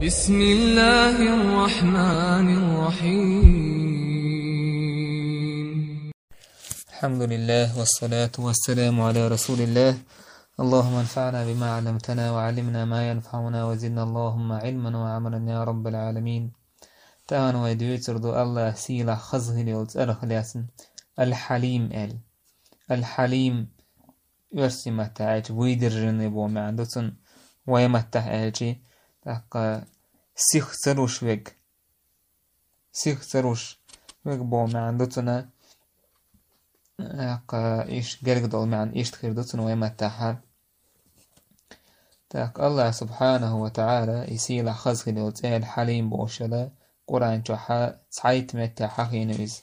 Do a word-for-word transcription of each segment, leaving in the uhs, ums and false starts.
بسم الله الرحمن الرحيم. الحمد لله والصلاة والسلام على رسول الله. اللهم انفعنا بما علمتنا وعلمنا ما ينفعنا وزدنا اللهم علما وعملا يا رب العالمين. Тахана вай дуьйцур ду Аллахь сийлахь хаза хила йолу цӀарах лаьцна Аль-Хьалим аьлла. Аль-Хьалим оьрсийн маттахь аьлча выдержанный боху маьӀна ду цунна, вай маттахь аьлча, тӀаккха сих ца луш верг. Сих ца луш верг боху маьӀна ду цунна, тӀаккха иштта герга долу маьӀна иштта хир ду цунна вай маттахь. ТӀаккха Аллахь субхьанаху ва таӀала и сийлахь хаза хила йолу цӀе Аль-Хьалим бохуш йолу Къуръан чохь цхьайтта меттехь хьахийна иза.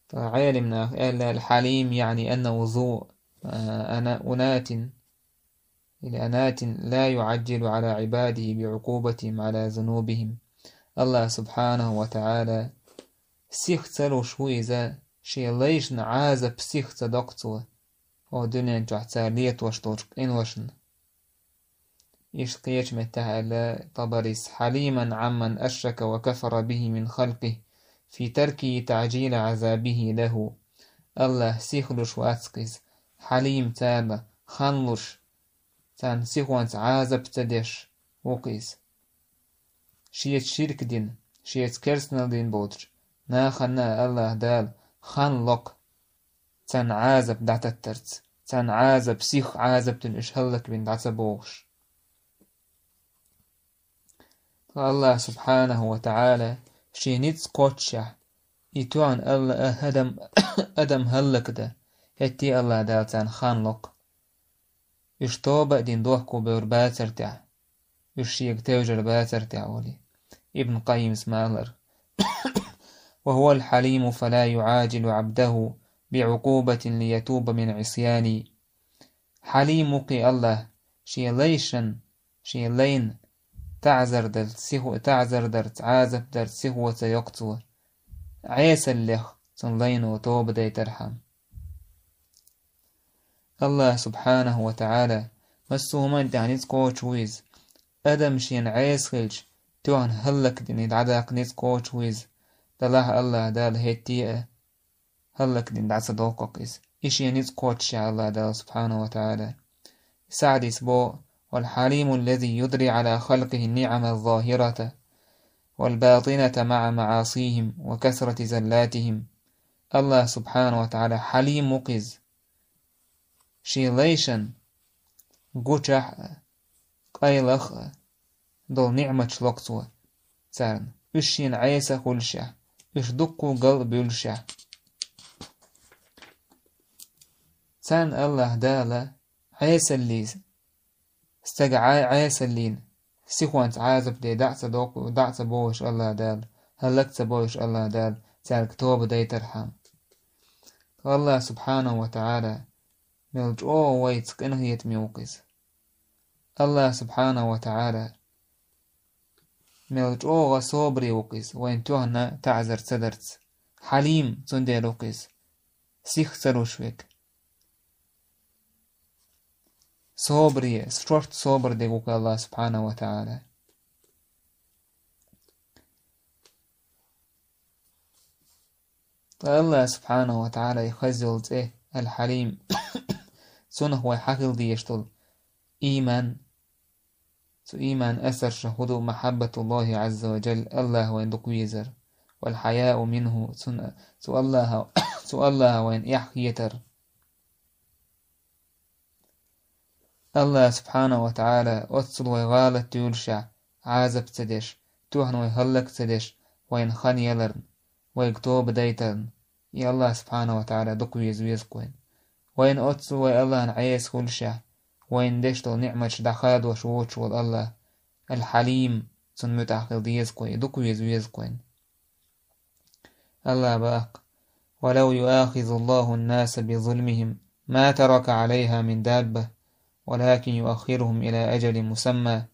ТӀаккха Ӏелам наха аьлла: الحليم يعني أنه ذو، آه، أنا-، أناة، или أناة لا يعجل على عباده بعقوبتهم على ذنوبهم. Аллахь субхьанаху ва таӀала сих ца луш ву иза, шен лайшна Ӏазап сих ца доккху цо, хӀокху дуьнен чохь цара летош долчу къиношна. Иштта кхечу меттехь аьлла Табарис: حليما عمن أشرك وكفر به من خلقه في تركه تعجيل عذابه له. Аллахь сих луш вац-кх иза, Хьалим царна хан луш, царна сихонца Ӏазап ца деш ву-кх иза. Шеца ширк дина, шеца керстанал дина боцучу нахана Аллахь Дала хан ло-кх царна Ӏазап дӀататтарца, царна Ӏазап, сих Ӏазап дина уьш хӀаллакбина дӀа ца бохуш. Ткъа Аллахь субхьанаху ва таӀала шен ницкъ кхоччехь, и тоьхна Алла-, а, адам, адам хӀаллакдан, хӀетте Аллахь Дала царна хан ло-кх. Уьш тоба а дина дохко бевр бацар тӀехь, уьш шега тевжар бацар тӀехь олий. Ибн Къаййимс ма-аллара: وهو الحليم فلا يعاجل عبده بعقوبة ليتوب من عصيانه. Хьалим ву-кх и Аллахь, шен лайшна, шен лайна таӀзар дарца, сихо-, таӀзар дарца, Ӏазап дарца сихо ца йоккху цо, Ӏесаллех цунна лайно тоба дайтархьама. Аллахь субхьанаху ва таӀала массо а хӀуманна тӀехь ницкъ кхочуш ву иза. Адам шена Ӏеса хилча, тоьхна хӀаллакдина дӀадаккха ницкъ кхочуш ву иза. Делахь Аллахь Дала хӀетте а хӀаллакдина дӀа ца доккху-кх иза. И шен ницкъ кхоччехь Аллахь Дала субхьанаху ва таӀала. СаӀдис боху: والحليم الذي يدري على خلقه النعم الظاهرة والباطنة مع معاصيهم وكثرة زلاتهم. Аллахь субхьанаху ва таӀала Хьалим ву-кх иза. Шен лайшна гучахь а, къайлах а долу ниӀматаш ло-кх цо царна, уьш шена Ӏеса а хуьлушехь, уьш дуккха гал а буьллушехь. Царна Аллахь Дала Ӏесаллица, стага Ӏе-, Ӏесаллина, сихонца Ӏазап де дӀа а ца доккху, дӀа а ца бохуш Аллахь Дала, хӀаллак а ца бойуш Аллахь Дала, цаьрга тоба дайтархьама. Аллахь субхьанаху ва таӀала мел чӀогӀа вайца къинхетаме ву-кх иза. Аллахь субхьанаху ва таӀала мел чӀогӀа собаре ву-кх иза, вайна тоьхна таӀзар ца дарца. Хьалим цундела ву-кх иза, сих ца луш верг. Собаре, шорта собар дерг ву-кх Аллахь субхьанаху ва таӀала. Ткъа Аллахь субхьанаху ва таӀала и хаза йолу цӀе Аль-Хьалим, цунах вай хьан хила дезаш долу ийман, цу ийман асарша хӀун ду? محبة الله عز وجل, Аллахь вайна дукха везар, والحياء منه, цун-, цу Аллахьа, цу Аллахьа вайна эхь хетар. Аллахь субхьанаху ва таӀала оццул вай гӀалат дуьйлушехь, Ӏазап ца деш, тоьхна вай хӀаллак ца деш, вайна хан яларна, вайга тоба дайтарна, и Аллахь субхьанаху ва таӀала дукха веза веза-кх вайна. Вайна оццул вай Аллахьна Ӏеса хуьлушехь, вайна деш долу ниӀматаш дӀахадош воцуш волу Аллахь, Аль-Хьалим, цунна муьтӀахь хила деза-кх вай, и дукха веза веза-кх вайна. Аллахь боху-кх: ولو يؤاخذ الله الناس بظلمهم ما ترك عليها من دابة ولكن يؤخرهم إلى أجل مسمى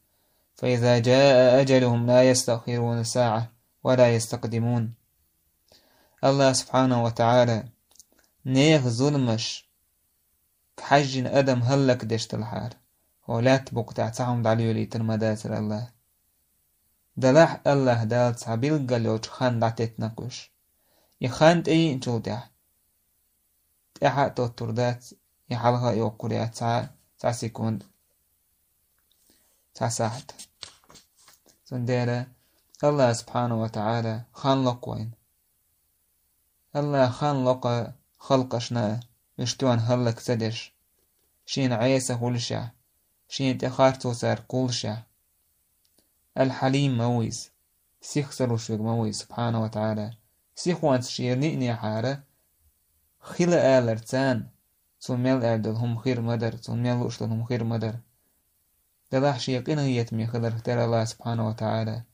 فإذا جاء أجلهم لا يستأخرون ساعة ولا يستقدمون. Аллахь субхьанаху ва таӀала нехан зуламаш хьаьжжина адам хӀаллакдеш делахьара, хӀокху лаьттан букъа тӀехь цхьа хӀума дӀалоьлуьйтур ма дацара Аллахь. Делахь АллахӀ Дала цхьа билггал йолчу хан дӀатеттина кхуьш. И хан тӀеиъначул тӀаьхьа, тӀаьхьа а тоттур дац, и хьалха а йоккхур яц цхьа, цхьа секунд, цхьа сахьт. Цундела АллахӀа субхьанаху ва таӀала хан локху вайна. АллахӀа хан локху халкъашна, уьш тоьхна хӀаллак ца деш, шена Ӏеса хуьлушехь, шена тӀе харцо цара кхуллушехь. Ал-Хьалим ма ву иза, сих ца луш верг ма ву иза, субхьанаху ва таӀала. Сихонца шен ниънехьара хила алар царна, цунна мел аьлла долу хӀума хир ма дара, цунна мел лууш долу хӀума хир ма дара. Делахь шен къинхетаме хиларх тера АллахӀа субхьанаху ва таӀала,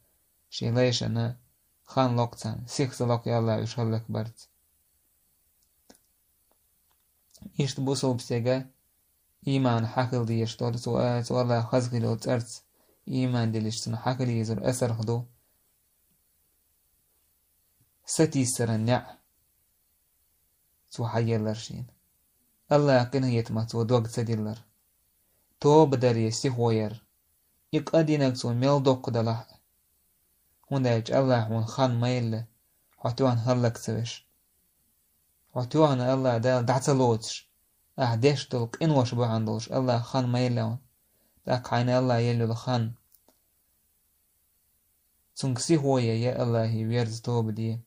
шен лайшна хан локху царна, сих ца локху АллахӀа уьш хӀаллакбарца. Иштта бусулба стеган ийман хьан хила дезаш долу, цо, цо АллахӀ хаза хила йолу цӀарца ийман дилича, цунна хьан хила езар асарх ду сатийсаран неӀ цо хьаеллар шена. АллахӀа къинхетамах цо дог ца диллар. Тоба даре сихо яр. И къа динарг цо мел доккха далахь а. ХӀунда аьлча АллахӀа хьуна хан ма елла, хьо тоьхна хӀаллак ца веш. Хьо тоьхна АллахӀа Дала дӀа ца лоцуш, ахь деш долу къинош бахьана долуш АллахӀа хан ма елла хьуна. ТӀаккха хьайна АллахӀа елла йолу хан Цуьнга сихо е, я АллахӀе верза тоба де.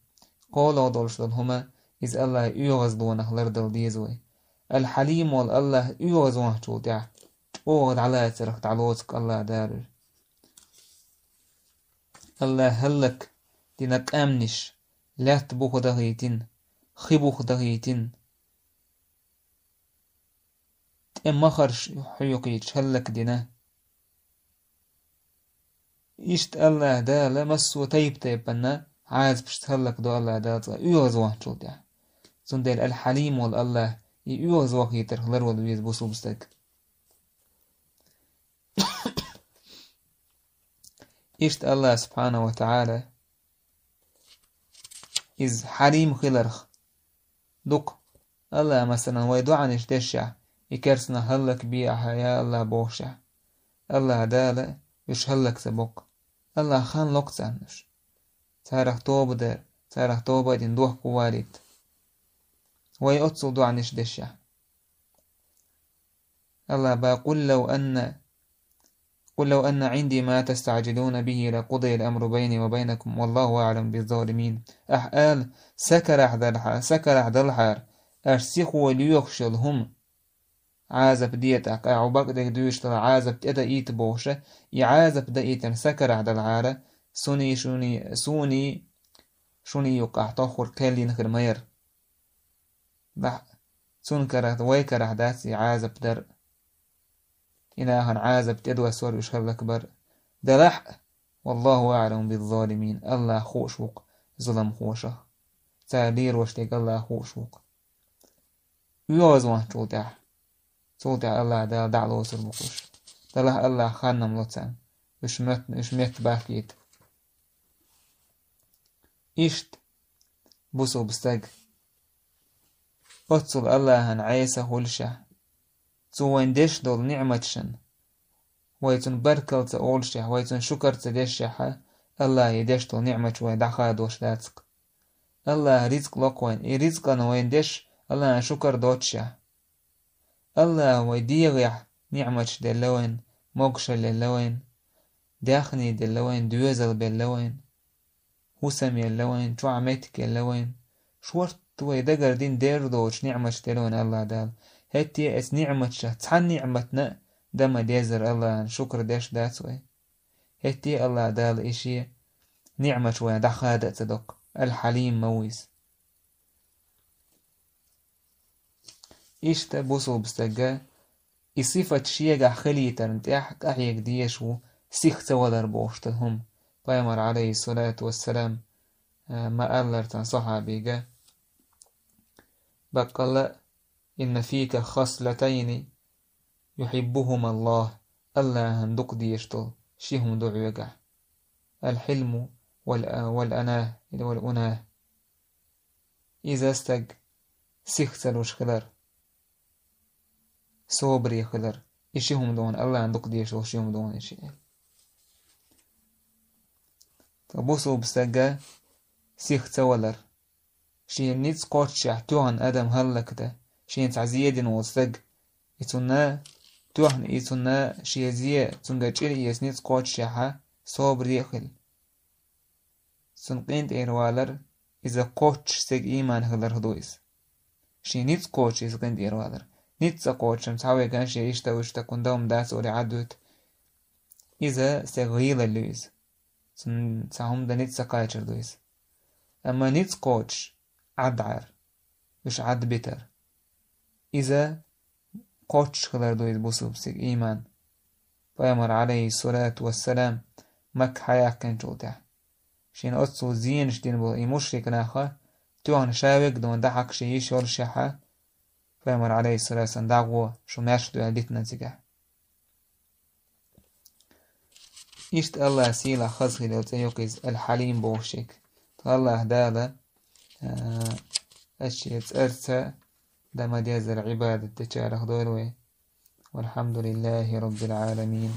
КхоалгӀа долуш долу хӀума, иза АллахӀа оьгӀазлонах лардала деза вай. Ал-Хьалим волу АллахӀ оьгӀазвахначул тӀаьхьа чӀогӀа дӀалацарх дӀалоцу-кх АллахӀ Дала. АллахӀа хӀаллак дина къаьмнаш, лаьтта буха дахийтина, хи буха дахийтина, тӀе махарш хьоькхуьйтуш хӀаллакдина. Иштта АллахӀ Дала массо а тайп-тайпана Ӏазапашца хӀаллакдо АллахӀ Дала цкъа оьгӀазвахначул тӀаьхьа. Цундела Ал-Хьалим волу АллахӀ и оьгӀазвахийтарх ларвала веза бусулба стаг. Иштта АллахӀ субхьанаху ва тагӀала иза Хьалим хиларх дукха. АллахӀа, масалан, вай доӀанаш дешшехь, и керстанах хӀаллакбе ахьа, я АллахӀ, бохушехь, АллахӀ Дала уьш хӀаллак ца боккху. АллахӀа хан локху царна уьш. Царах тоба дар, царах тоба а дина дохко валийта. Вай оццул доӀанаш дешшехь. АллахӀа боху: «قل لو أن، قل لو أن عندي ما تستعجلون به لقضي الأمر بيني وبينكم والله أعلم بالظالمين». Ахьа ала: «Сан карахь далахьара, сан карахь далахьара, аш сихо лоьхуш йолу хӀума, Ӏазап де тӀаккха, ахьа бакъдерг дуьйцуш далахь, Ӏазап тӀедаийта бохуша, и Ӏазап даийтар сан карахь далахьара, суний, шуний, суний, шуний юккъахь тоххург кхел йина хир ма яра». Бах, цунна карахь, вай карахь дац и Ӏазап дар. И нахана Ӏазап тӀедоссор уьш хӀаллакбар. Делахь а, «والله أعلم بالظالمين», АллахӀ хууш ву-кх зуламхошах. Цара лелош дерг АллахӀ хууш ву-кх. ОьгӀазвахначул тӀаьхьа, цул тӀаьхьа АллахӀ Дала дӀа а лоцур бу-кх уьш. Делахь АллахӀа хан-м ло царна, уьш метта, уьш метта бахкийта. Иштта бусулба стаг оццул АллахӀан Ӏеса хуьлушехь, цо вайна деш долу ниӀматашна вай цунна баркалла ца олушехь, вай цунна шукар ца дешшехь, АллахӀе деш долу ниӀматаш вайна дӀахадош дац-кх. АллахӀа рицкъ локху вайна, и рицкъана вайна деш АллахӀан шукар доццушехь. АллахӀа вай дегӀехь ниӀматаш делла вайна, могушалла елла вайна, даьхни делла вайна, доьзал белла вайна, хӀусам елла вайна, чохь меттиг елла вайна. Шорта вай дагардина дер доцуш ниӀматаш делла вайна АллахӀ Дала. ХӀетте а оцу ниӀматашах цхьана ниӀматана а дан ма дезара АллахӀан шукар деш дац вай. ХӀетте а АллахӀ Дала и шен ниӀматаш вайна дӀахада а ца доккху. Ал-Хьалим ма ву иза. Иштта бусулба стага и сифат шегахь хилийтарна тӀехь къахьега дезаш ву сих ца валар бохуш долу хӀума. Пайхамар, Ӏалайхиссалату вассалам, а, ма-аллара цхьана сахьабига: «Баккъалла, инна фика хаслатайни юхьиббухума АллахӀ», АллахӀан дукха дезаш долу ши хӀума ду хьоьгахь: «Ал-хьилму вал-, вал-анах», или «вал-унах». Иза стаг сих ца луш хилар, собаре хилар. И ши хӀума ду хьуна, АллахӀан дукха дезаш долу ши хӀума ду хьуна и ши. Тха бусулба сага сих ца валар. Шен ниц кхоччехь тоьхна адам хӀаллакдан, шен цхьа зе дина волу стаг, и цунна тоьхна, и цунна шен зе, цуьнга чӀир эца ниц кхоччехьа, собаре а хила. Цунна къинтӀера валар, иза кхоччуш стеган ийман хиларх ду иза. Шен ниц кхочуш иза къинтӀера валар. Ниц ца кхочуш, цхьа вай ган шен иштта, иштта кхунда хӀума дац, олий Ӏад вуьту. Иза стеган гӀийлалла ю иза. Цунна цхьа хӀума дан ниц ца кхачар ду иза. Амма ниц кхочуш Ӏад Ӏар, уьш Ӏад битар. Иза кхоччуш хилар ду иза бусулба стеган ийман. Пайхамар, Ӏалайхиссалату вассалам, Макка хьаяьккхинчул тӀаьхьа. Шен оццул зенаш дина болу и мушрик наха, тоьхна ша вегдон дахьакаш йиш йолушехьа, Пайхамар, Ӏалайхиссалату вассалам, дӀагӀо, шу маьрша ду аьлла дитина цигахь. Иштта Аллахь сийлахь хаза хилла йолу цӀе ю-кх иза, Аль-Хьалим бохуш ерг. Тхан Аллахь Дала, а, аш шен цӀарца дан ма-деззара Ӏибадат дечарах дойла вай. Валхьамдулиллахи Раббил Ӏаламин.